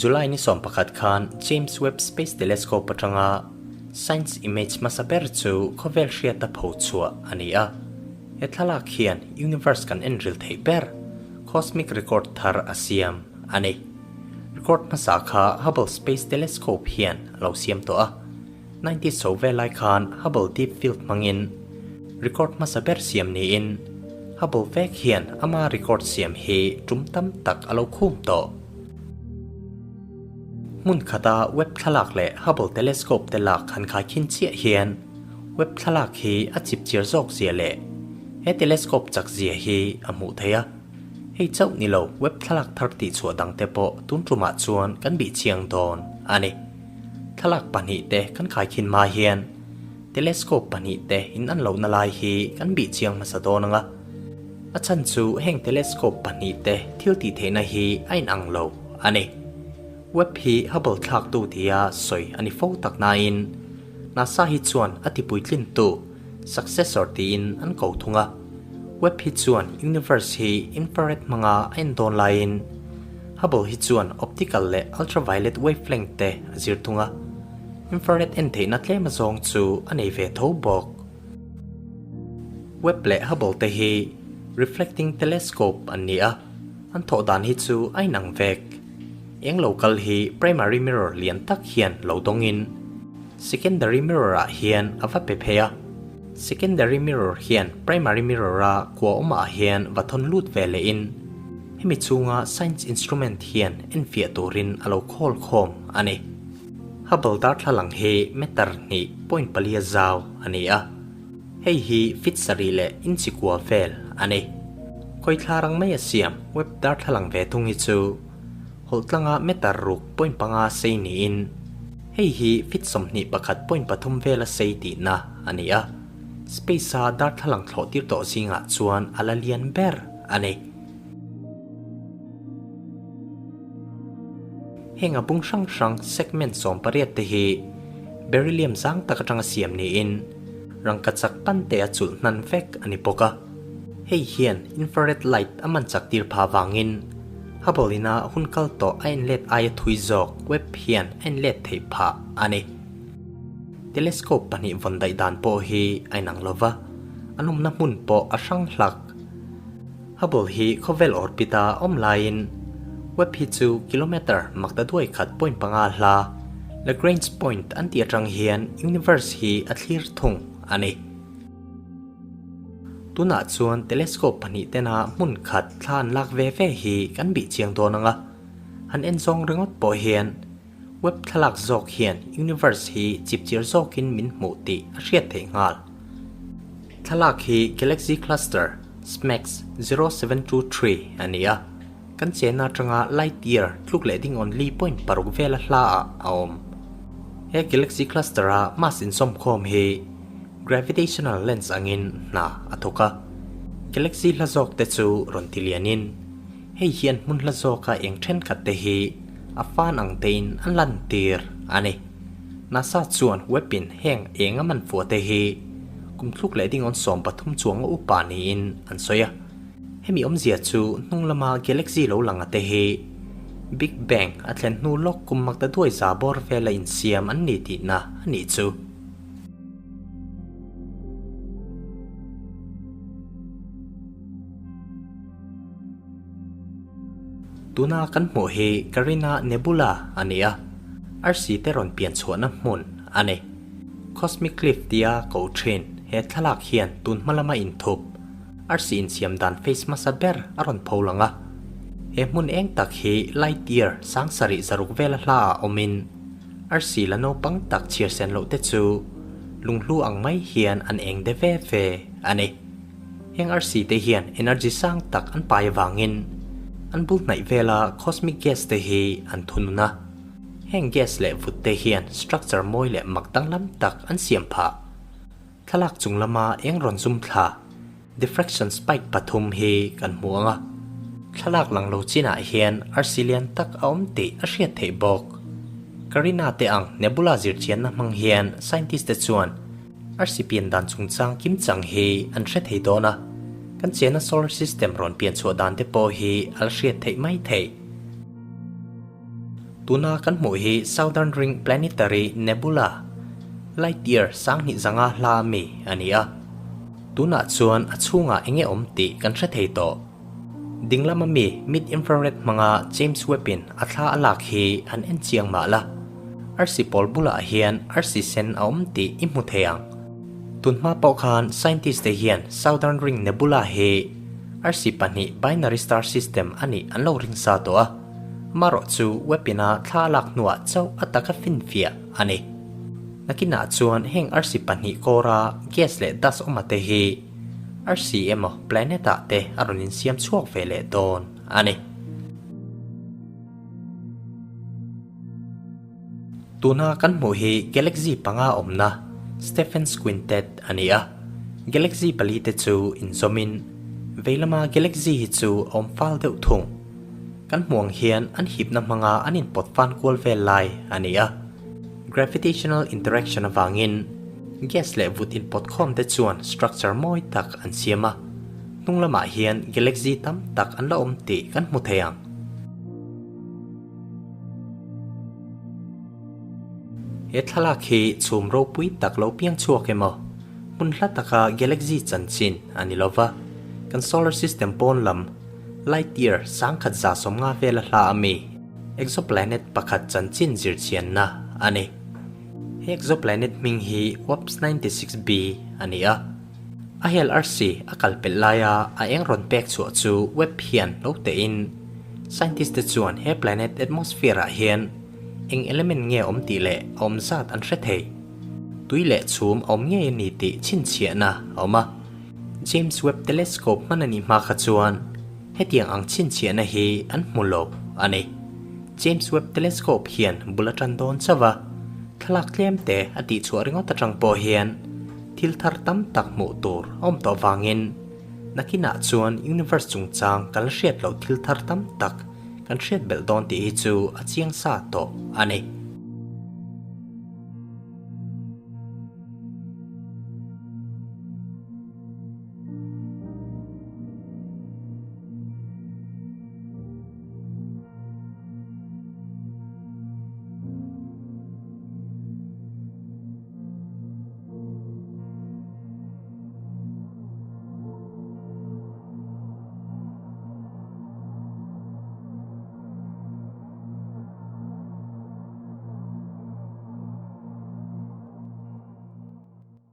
July ni 11 khan James Webb Space Telescope atanga science image hmasa ber chu khawvel hriata pho chhuah a ni a. He thlalak hian universe kan enril theih ber cosmic record thar a siam a ni. Record hmasa kha Hubble Space Telescope hian a lo siam tawh a. 90 chho vel lai khan Hubble Deep Field hmangin record hmasa ber siam niin Hubble vek hian ama record siam hi tum tam tak a lo khum tawh. Hmun khata Webb thlalak leh Hubble Telescope te lak han khai khin chiah hian Webb thlalak hi a chip chiar zawk zia leh he telescope chak zia hi a hmuh theih a. Hei chauh ni lo Webb thlalak thar tihchhuah dangte pawh tun tumah chuan kan bih chiang dawn a ni. Thlalak pahnihte kan khaikhin hma hian telescope pahnihte in an lohna lai hi kan bih chiang hmasa dawn ang a. A chhan chu heng telescope pahnihte thil tih theihna hi a inang lo a ni. Webb hi Hubble thlaktu tia sawi a ni fo tak nain NASA hi chuan a tipuitlintu, successor, tiin an ko thung a. Webb hi chuan universe hi infrared hmanga a en dawn laiin Hubble hi chuan optical leh ultraviolet wavelength te a zir thung a, infrared en theihna tlem azawng chu a nei ve tho bawk. Webb leh Hubble te hi reflecting telescope an ni a, an thawh dan hi chu a inang vek. Eng lo kal hi primary mirror lian tak hian lo dawngin secondary mirror ah hian a va pe phei a, secondary mirror hian primary mirror a kua awmah hian va thawn lut ve lehin, Hemi chhunga science instrument hian enfiah turin a lo khawl khawm a ni. Hubble darthlalang hi meter hnih point palia zau a ni a, hei hi feet sarih leh inchi kua vel a ni. Khawithla rang mai a siam Webb darthlalang ve thung hi chu hawlhtlanga meter ruk point panga sei niin hei hi feet 21 point pathum vela sei tihna a ni a, space-a darthlalang thlawh tir tawh zingah chuan a la lian ber a ni. Heng a bung hrang hrang segment 18 te hi beryllium zang tak atanga siam niin rangkachak pan te a chulh hnan vek a ni bawk a. Hei hian infrared light a man chak tir pha vangin Hubble ina hun kal tawh a enlet aia thui zawk Webb hian a enlet theih phah a ni. Telescope pahnih vawn daih dan pawh hi a inang lova, an awmna hmun pawh a hrang hlak. Hubble hi khawvel orbit-a awm laiin Webb hi chu kilometer makta duai khat point panga hla Lagrange point an tih atang hian universe hi a thlir thung a ni. Tunah chuan telescope pahnih tena hmun khat thla an lak ve ve hi kan bih chiang dawn ang a, han en zawng ringawt pawh hian Webb thlalak zawk hian universe hi chipchir zawkin min hmuh tih a hriat theih nghal. Thlalak hi Galaxy Cluster, SMACS 0723, a ni a, kan chenna atanga light year tluk leh ding awn li point paruk vela hla ah a awm. He Galaxy Cluster a mass insawmkhawm hi gravitational lens angin hna a thawk a, galaxy hla zawk te chu rawn ti lianin hei hian hmun hla zawka eng thenkhat te hi a fan ang tein an lantir a ni. NASA chuan Webb in heng eng a man fuah te hi kum thluk leh dingawn 13 chuang a upa niin an sawi a. Hemi awmzia chu hnung lama galaxy lo lang a te hi Big Bang a thlen hnu lawk kum makta duai za bawr vela insiam an ni tihna a nih chu. Tuna kan hmuh hi Carina Nebula a ni a, arsi te rawn pian chhuahna hmun a ni. Cosmic Cliff tia ko thin he thlalak hian tun hma lama inthup arsi insiam dan face hmasa ber a rawn pho lang a. He hmun eng tak hi light year sang sarih zaruk vela hla ah awmin arsi la naupang tak chhiar sen loh te chu lunghlu ang mai hian an eng de ve ve a ni. Heng arsi te hian energy sang tak an pai avangin an bul hnaih vela cosmic gas te hi an thunun a. Heng gas leh vut te hian structure mawi leh mak danglam tak an siam phah. Thlalak chung lama eng rawn zum thla, diffraction spike pathum hi kan hmu ang a. Thlalak lang lo chinah hian arsi lian tak a awm tih a hriat theih bawk. Carina te ang nebula zirchianna hmang hian scientist te chuan Arsi pian dan chungchang kimchang hi an hre thei dawn a, kan chena solar system rawn pian chhuah dan te pawh hi a la hriat theih mai theih. Tuna kan hmuh hi Southern Ring Planetary Nebula, light year 2000 hla ami a ni a. Tunah chuan a chhungah eng nge awm tih kan hre thei tawh. Ding lama mi mid-infrared hmanga James Webb-in a thla a lak hi an en chiang mah la. Arsi pawl bulah hian arsi sen a awm tih i hmu thei ang. Tunhma pawh khan scientist te hian Southern Ring Nebula hi arsi pahnih binary star system a nih an lo ring sa tawh a, amarawh chu Webb-in a thla a lak hnuah chauh a taka finfiah a ni. Nakinah chuan heng arsi pahnih kawra gas leh dust awma te hi arsi emaw planet ah te a rawn insiam chhuak ve leh dawn a ni. Tuna kan hmuh hi galaxy panga awmna Stephan's Quintet a ni a, galaxy pali te chu inzawmin veilama galaxy hi chu a awm fal deuh thung. Kan hmuh ang hian an hipna hmanga an inpawt fan kual vel lai a ni a. Gravitational interaction avangin gas leh vut inpawt khawm te chuan structure mawi tak an siam a, hnung lamah hian galaxy tam tak an la awm tih kan hmu thei ang. He thlalak hi chhum ropui tak lo piang chhuak emaw, hmun hla taka galaxy chanchin a ni lova, kan solar system pawn lam light year 1150 vela hla ami exoplanet pakhat chanchin zirchianna a ni. He exoplanet hming hi WAPS 96 b a ni a. A hel arsi a kal pelh laia a eng rawn pek chhuah chu Webb hian lo tehin scientist te chuan he planet atmosphere ah hian eng element nge awm tih leh a awm zat an hre thei. Tui leh chhum a awm ngei a ni tih chhinchhiahna a awm a. James Webb Telescope hman a nih hma kha chuan hetiang ang chhinchhiahna hi an hmu lo a ni. James Webb Telescope hian bul a tan dawn chauh a, thlalak tlem te a tihchhuah ringawt atang pawh hian thil thar tam tak hmuh tur a awm tawh vangin nakinah chuan universe chungchang kan la hriat loh thil thar tam tak kan hriat belh dawn tih hi chu a chiang sa tawh a ni.